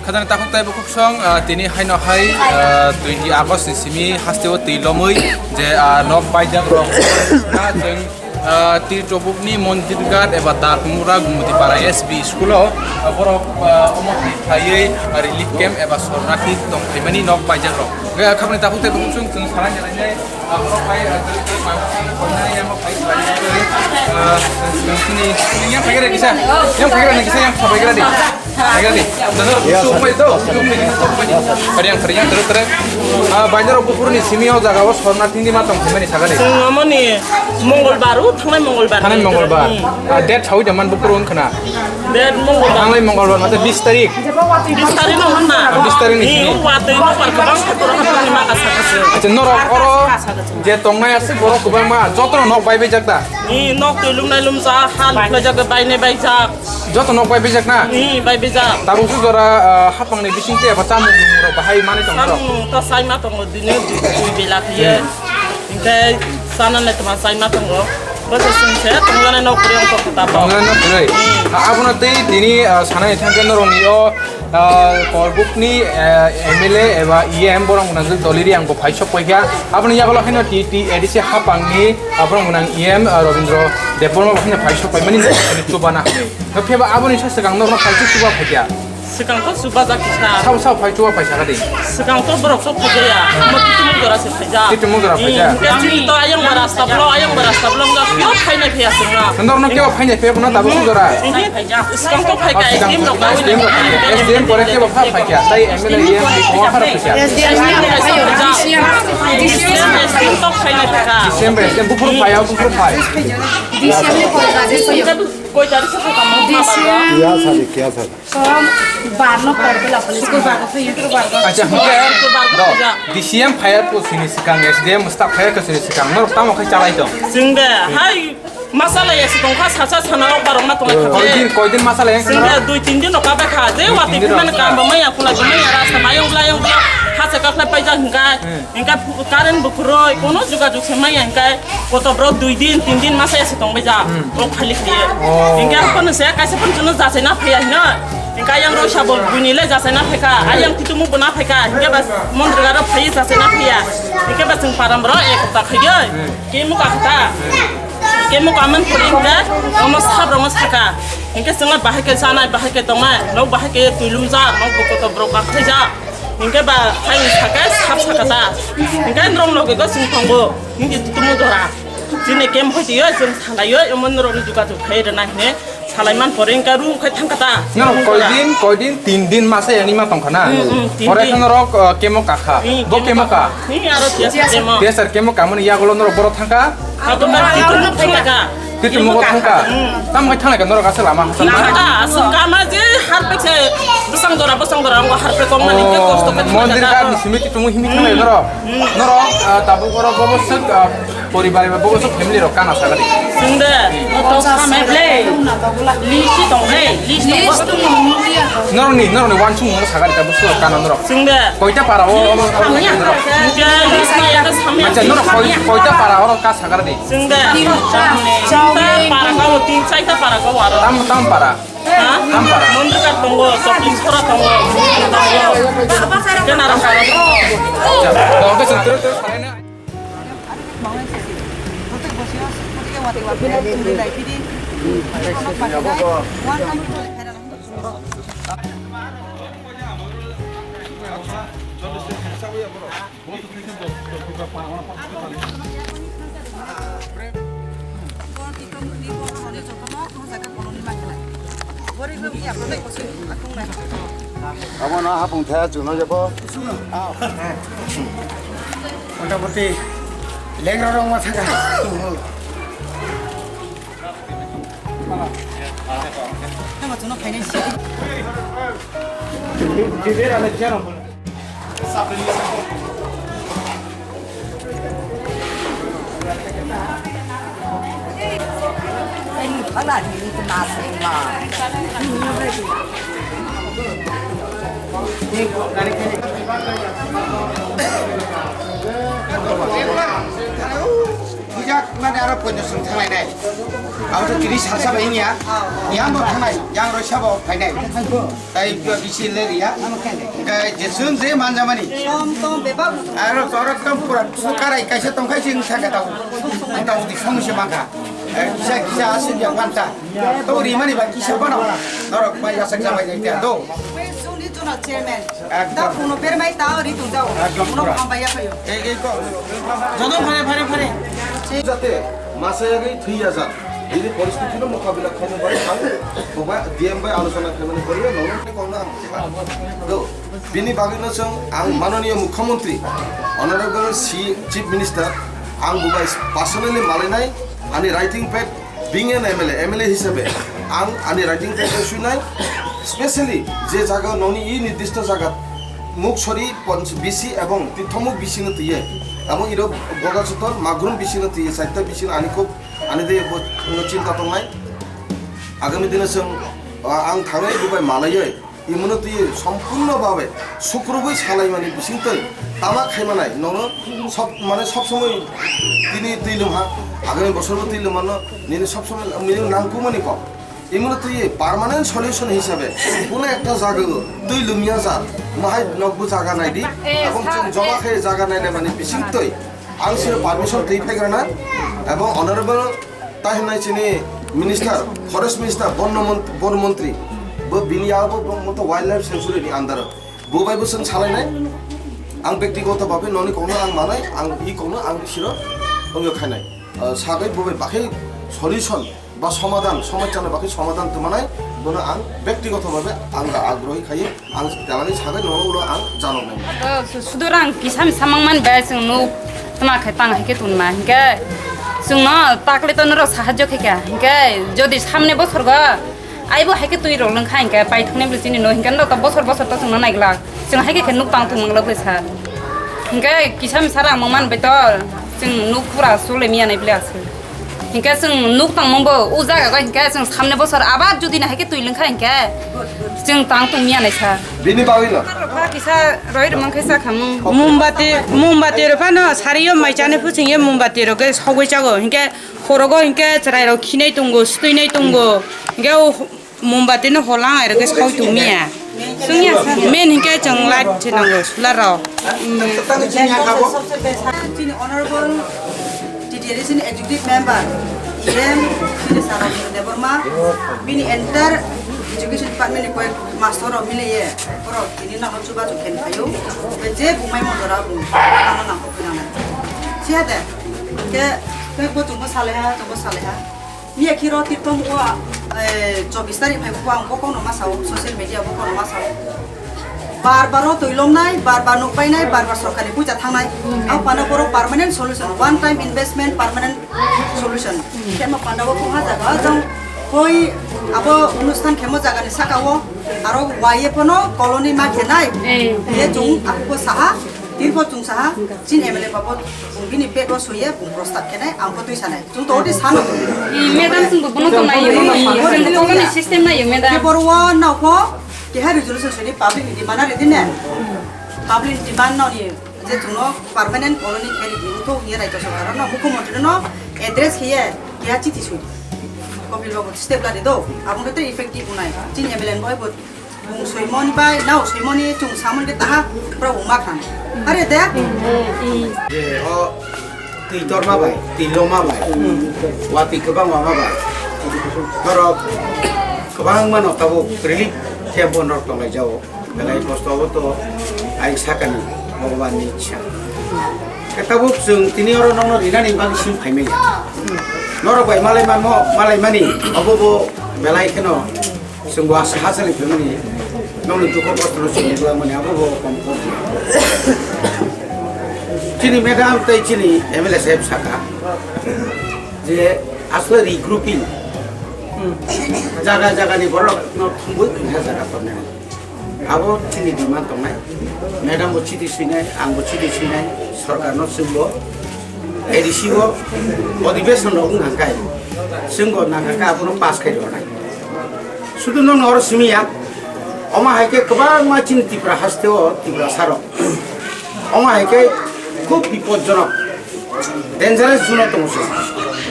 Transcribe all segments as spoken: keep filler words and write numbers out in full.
Ajani takhuk tei bukhuk song, ah, tini haino hai, ah, twenty August ni simi hasteo twi lomwi je, ah, nok baijak rok. Na chwng, ah, Twi Tobukni Mondirghat eba Tatmura Gumutipara S B school o, ah, borok, ah, omo twi khaiwi, ah, relief camp eba sornathi tong phaimani nok baijak rok. Khe khabni takhuk tei bukhuk song chwng salai jalai nai. Yang pakai lagi saya, yang pakai lagi. Pakai lagi. Kariang, kariang, terus, terus. Ah, banjar Bupurni simi o jaga o sorna tindi ma tong simi ni sagari. Sing amoni Mongolbar, u thangnai Mongolbar. Thangnai Mongolbar. Hmm. Ah, date sawi jaman Bupur wng khna. Date Mongolbar. Thangnai Mongolbar, mate bis tarik. Bis tarik no honna. Ah, bis tarik ni sini. Ni watwi no par kabang phator hapang ni maka sakha se. Acha, norok oro je tongnai aswk borok kwbangma, jotono nok bai baijak da? Ni nok twi lumnai lumjak, ha luklaijak, bainai baijak. Joto nok bai baijak na? Ni bai baijak. Tabuk su jora, ah, hapang ni bising te ba chamung rok bahai mani tong rok. Chamung ta sai ma tongo, dine dui bela khiye. Hmm. Hingke sana le toma sai ma tongo. Bo se sing se tonglanai nok kuri ong tok ta bo. Tonglanai nok kuri. Hmm. Ah, abono tei tini, ah, sanai thangke norok ni o Ah, Korbukni, eh, M L A eba E M borok gwnang Doliri ang bo phai sok paikha. Aboni yagulo haino T T A D C hapangni, ah, borok gwnang E M, ah, Robindra Debbarma bo haino phai sok paimani chubana. No pheba aboni sa swkang norno phai chuba phaikha. Swkang to chuba jak kisa. Sabo sabo phai chuba paisa kadi. Swkang to borok sok phaikha ya. Mo titimung jora se phaijak. Titimung jora phaijak. Hmm, khe chini to ayang ba rasta blo, ayang ba rasta blo, wngkha kyo phainai phiya swngna. Norno kebo phainai phiya bono tabuk jora. Swkang to phaikha, S D M rok S D M rok phaikha. S D M pore kebo pha phaikha. Tai M L A E M ni kowa pha phaikha. S D M ni phaikha, D C M, D C M, S D M to phainai phaikha. D C M bai, S D M bufuru phai, bufuru phai. D C M ni pore, D C M. Koi tarik se phaikha mo? D C M. Kiya sadi, kiya sadi. Som bar no pore khe lapale. Acha, hwnkhe do, D C M phaiya ko sini swkang, S D M staff phaiya ko sini swkang. Norok tamo khai chalai tong? Chwng de, hai, masa lai ya si tongkha, sacha sana rok barok ma tongkha. Koidin, koidin masa lai ya? Chwng de, dui tin din no kabai kha. Je wati din no phimani kabai kha. Kam bo maya, kulai bo maya, rasta mayung layung bo, hacha kakhla paijak hwnkha. Hmm. Hingke current bo kwrwi, kono jogajog se maya hingke koto borok dui din, tin din masa ya se tongbai jak. Hmm. Rok khali khali. Oh. Hingke ang kono se kaisa phone jono jachai na phaiya hino. Hingke yang rok sabo buini le jachai na phaika. Hmm. Ayang titumu bo na phaika. Hingke ba mondri garo phai jachai na phaiya. Hingke ba chwng param borok ek hopta khaiyo. Hmm. Kemo kakta. Kemo kaman pori hingke omo sab rok saka. Hingke chwng bahai ke chanai, bahai ke tongnai. Nok bahai ke tuilum jak, nok bo koto borok kakhai jak. Hingke ba hai saka sab saka ta. Hingke norok loge go chwng tongo. Hingke tumu jora. Chini kem hoi tiyo chwng salai yo, emon norok ni jogajog khai rwna hine salai man pore hingke ru khai thang kata. Norok koi din, koi din, tin din masa yani ma tongkha na? Hmm, hmm, tin din. Pore khe norok, uh, kemo kakha. Hmm, bo kemo kakha. Hmm, aro tiya kemo. Tiya sir kemo kamani yagulo norok borok thangka? Abo ba titu muk thangka. Titu mugo thangka. Hmm. Tamo khai thanglai ka norok asal lama hasal. Lama ka asal kama je harpek se bwsang dora bwsang dora ngo harpek kong mani ke kosto ka. Mondir ka ni simi titu mu himi thanglai norok. Hmm. Norok, ah, tabuk oro bobo sek, ah, poribar ba bobo sek family rok kana sagadi. Sinde. Moto samai ble. List tong ble. List tong. Norok ni, norok ni wansung mo sagadi tabuk sek kana norok. Sinde. Koita para o, o, o, o, norok. Sinde. List na ya samai. Acha norok koi, koita para oro ka sagadi. Chwng de. Chwng de para ka o tin chaita para ka o aro. Tam, tam para. Ha? Tam para. Mondri ka tongo, shopping sora tongo, tongo. Kena ram para tongo. Acha, tongo ke sutro to. Abo no hapung thaya chuno jabo. Motamoti lengra rong ma thaka. Tamo chuno khainai si. Jak mane aro poito sung thanglai nai. Abo to tini salsa bai wngya. Yang bo thangnai, yang roi sabo phainai. Tai bisi le riya. Hingke je sung je manjamani. Aro to oro ekdom pura karai kaisa tongkhai sing sakha tau. Ang tau di song se mangkha. Eh, kisa kisa asin ya panta. To rimani ba kisa bano. Norok bai yasak jabai nai tia do. Sungni chuna chairman. Ekdom. Da kuno bermai ta ri tu jao. Ekdom Kuno pura. Hambai ya phayo. Ei, ei, ko. Jodo phare, phare, phare. Jate masa yagwi thwi ya jak. Bini poristiti no mokabila khaina bai ang boba D M bai alochona khaimani poriyo nono kongno ang do. Bini bagwi no chwng ang mananiya mukhyamantri, honorable C, Chief Minister, ang boba personally malainai, ani writing pad, being an M L A, M L A hisabe ang ani writing pad o suinai, specially je jaga noni i nirdisto jaga Muksori ponch-, B C ebong Tirthomuk B C no twiye, ebong iro Bogasotor Magrum B C no twiye, chaita B C no ani khub ani de bo chinta tongnai. Agami dino chwng, ah, ang thangwi bubai malaiwi, imono twiwi sompurno babe sukrubwi salaimani bisingtwi tama khaimanai nono sob, mane sob somoi tini twi lwmha, agami bosorbo twi lwmano nini sob somoi nini nangkukmani kok. Imono twiwi permanent solution hisabe kuno ekta jagao twi lwmya ja, mahai nokbo jaga naidi, ebong chwng joma khe jaga nainai mani bisingtwi. Ang siro permission twi phaigrana, ebong honorable ta hinai chini minister, forest minister, bon mon-, bon montri, bo bini yago bo moto wildlife sanctuary ni under o. Bo bai bo chwng salainai, ang bektigoto bhabe noni kokno ang manai, ang i kokno ang siro ongyo khainai. Ah, sagwi bo bai bakhai solution ba somadhan, somosya no bakhai somadhan tongmanai, bono ang bektigoto bhabe ang agrohi khayo. Ang telani sagai nono ulo ang janok nai. Abo su-, sudu rang kisa misa mangmani bai chwng nuk tma khe tang hai khe tongma hinkhe chwngno takle to norok sahajyo khe kha hinkhe jodi samne bosorgo aibo hai khe twi rok lwng kha hinkhe paithaknai bwle chini no hinkhe norok to bosor bosor to chwngno naiglak chwng hai khe khe nuk tang tong manglak bwle sa hinkhe kisa misa rang mangmani bai to chwng nuk pura chole miya nai bwle aswk. Hinkhe chwng nuk tongmung bo o jaga o hinkhe chwng samne bosor abar jodi na hai khe twi lwng kha hinkhe chwng tang tong miya nai sa. Bini bagwi no. Ba kisa roi rwmang khe sa khamung. Mombati, mombati rw phano sari o mai chani phuching ye mombati rw khe sogwi chago. Hinkhe khorogo hinkhe chwrai rok khinai tongo, swtwinai tongo. Hinkhe o Mombati no holang ai rwgwi sawi tongmiya. Sungya sa. Main hinkhe chwng light se nango, solar rok. Chini honorable T T L A C ni executive member, E M, chini Sarabjit Debbarma, bini entire education department ni koyek master rok mile ye, borok tini nang chuba chu khen phaio. Je bumai mondora bung, nang nang ko pinang. Siya de, ke, ke bo chungbo sale ha, chungbo sale ha. Miya khiro tirthom o, eh, chobbish tarik phai bo ang bo kono ma sao, social media bo kono ma sao. Bar bar o twi lomnai, bar bar nuk painai, bar bar sorkar ni puja thangnai. Abo pano borok permanent solution, one time investment, permanent solution. Khe ma panda o kung ha jaga jang hoi abo onusthan khemo jaga ni saka o aro wai ye pono colony ma khenai. Eh. Ye chung abo saha, tirbo chung saha, chin M L A babo bini pet o soye bung prostat khenai, ang bo twi sanai. Chwng to odi sano. Hmm, madam, chwng bo bono to naio. Hmm, chwng bo bono system naio, madam. Ke boro o nokho keha resolution sini public ni demand ari dinne. Public ni demand no ni je chwngno permanent colony kheri di utho ye raito sorkar no mukhyamantri no address khiye keha chithi sui. Kopil babu step ladi do. Abong kete effective unai. Chin M L A boy bo Bung soimoni bai, nao soimoni, chwng samoni khe taha, borok wngma kha. Are de? Je o twi torma bai, twi loma bai, watwi kwbang wama bai. Norok kwbangma no tabuk relief camp o norok tonglai jao. Belai kosto o to ai sakani Bhagwan ni ichha. Khe tabuk chwng tini oro nokno rinani bagwi simi phaimani. Norok bai malai manmo, malai mani, obo bo belai kheno Chwng bo aswk hachal ni phaimani, nokni dukho kostoro chwng nuklamani abo bo kom kom. Chini madam tei chini M L A saheb saka je aswk regrouping, jaga jaga ni borok no thumwi kha jaga tongnai. Abo chini demand tongnai. Madam bo chiti swinai, ang bo chiti swinai, sorkar no chwng bo A D C o odhibeson rok wng hangkai, chwng bo nang hangkai abono pass khai rwnai. Sudu nokno oro simi ya, omo hai khe kwbangma chini Tripura haste o Tiprasa rok, omo hai khe khub bipodjonok, Dangerous zone o tongo chwng.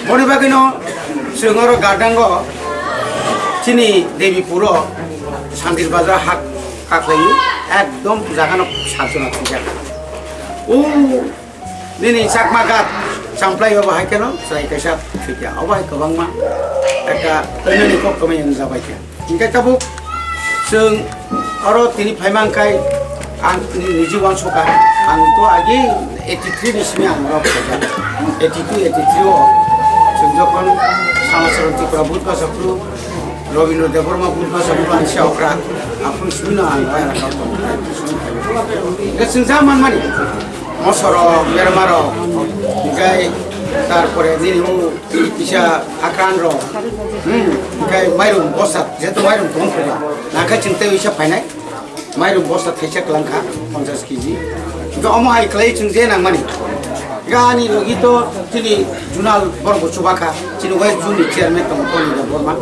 Boni bagwino chwng oro Gardango chini Debipuro Sandir Bazar hak kaklaiwi ekdom jagano sajona thwijak. O nini Chakma Ghat Champlai obo hai kheno chwrai kaisa thwikha. Obo hai kwbangma ekta oinoni kok kwmai wngjabaikha. Hinkhe tabuk chwng oro tini phaima hwnkhe ang ni-, niji uansukha, ang to agi eighty three ni simi ang rok khaijak. Eighty two, eighty three o chwng jokhon Samacharan Tripura Buddha Chakru, Rabindra Debbarma Buddha Chakru ani se okra, aphuru simi no ang bai rok tong. Hinkhe chwng ja manmani, mosorok, bermarok, hinkhe tarpore nini o kisa hakran rok, hmm, hinkhe mairum bosta, jehetu mairum tong kha, nakha chwng tei uisa phainai, mairum bosta thaisa kwlang kha, ponchas kg. Hinkhe omo hai khlai chwng je nangmani. Hinkhe ani logi to chini junal borok bo chuba kha, chini wai juni chairman tongo Tony Debbarma.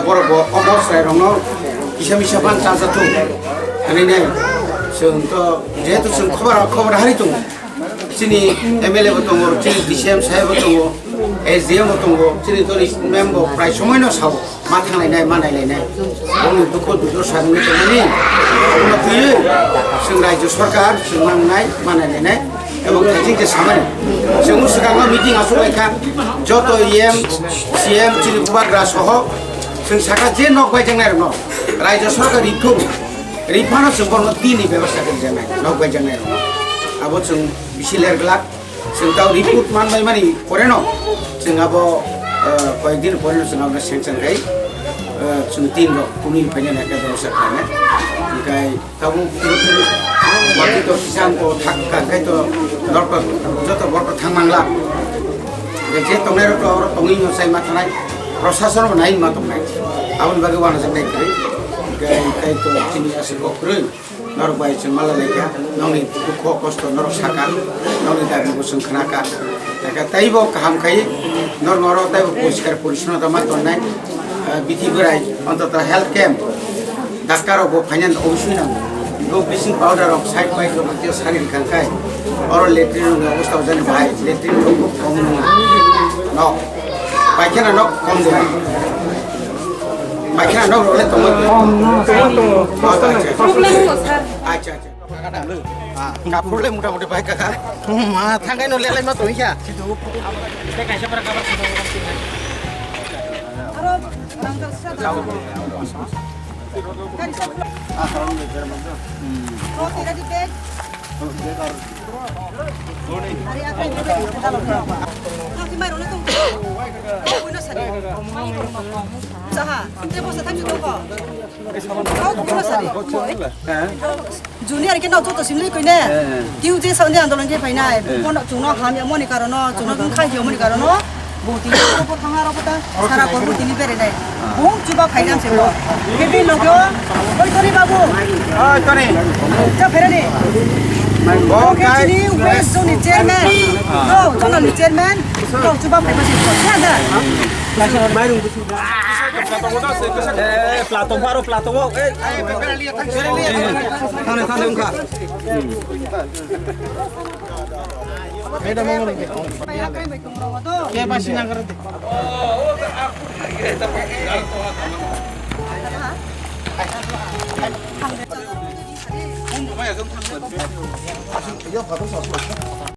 Borok bo omo chwrai rokno kisa misa phan chajathung hinwi nai. Chwng to jehetu chwng khobar, khobar hari tongo. Chini M L A bo tongo, chini D C M saheb bo tongo, S D M bo tongo, chini dol ni member bo prai somoi no sao, ma thanglai nai, ma nailai nai. Boni dukho dudor sagwi tongmani, bono twiwi chwng rajyo sarkar chwng mangnai, ma nailai nai, ebong thajing je samani. Chwng swkang no meeting aswk lai kha, joto E M, C M, chini bubagra soho, chwng saka je nok bai jangnai rokno, rajyo sarkar rithum, riphano chwng bono tini bebostha khe jangnai, nok bai jangnai rokno. Abo chwng bisi ler glak. Chwng tao report man bai mani pore no, chwng abo, eh, koyek din pore no chwng abo sanction khai, eh, chwng tin rok kunu phaina na khe dorsa khlaina. Hinkhe tabuk wati to kisan to thak ka khai to doctor, joto borok thang mangla. Je tongnai rok to oro tongwi no sai ma thanai, prosason bo nai ma tongnai. Aboni bagwi wana jang nai kwrwi. Hinkhe tai to chini aswk kok kwrwi. Norok bai chwng mala laikha, nokni dukho kosto norok sakha, nokni dabi bo chwng khnakha. Ekha teibo kaham khai norok oro teibo poriskar porisonno ma tongnai, eh, bithi bwrai, ontoto health camp, daktar rok bo phainani obosoi nango. Bo bleaching powder rok side by side rok tei sari rikha khai, oro latrine rok ni obostha ojani bahai, latrine rok bo kom nwngo. Nok, paikhana nok kom de. Paikhana nok rok le tongo. Kom no. Acha, acha. Problem wngkha, sir. Acha, acha. Ah, ka problem mota moti bai kaka. Ma, thangai no lelai ma tongkha. Aro, nang ka sa da. Ah, salam de, sir. Hmm. Oh, tera di bag. Oh, bag ar Junior ke nau joto simli koine. Tiu je sauni andolon ke painai. Bono chungno hamya moni karono, chungno khai moni karono. Botini ko thanga ro kota sara kormo tini bere nai. Bung chuba phaidan se ko. Kebi logyo. Oi Tony babu. Oi Tony. Ja phere ni. Bo ke kai chini west zone ni chairman. No, zone ni chairman. No, chuba phai ma se ko. Ya da. Eh, Plato baro, Plato wo. Eh, thane thane ungkha. Ke basi nang kare.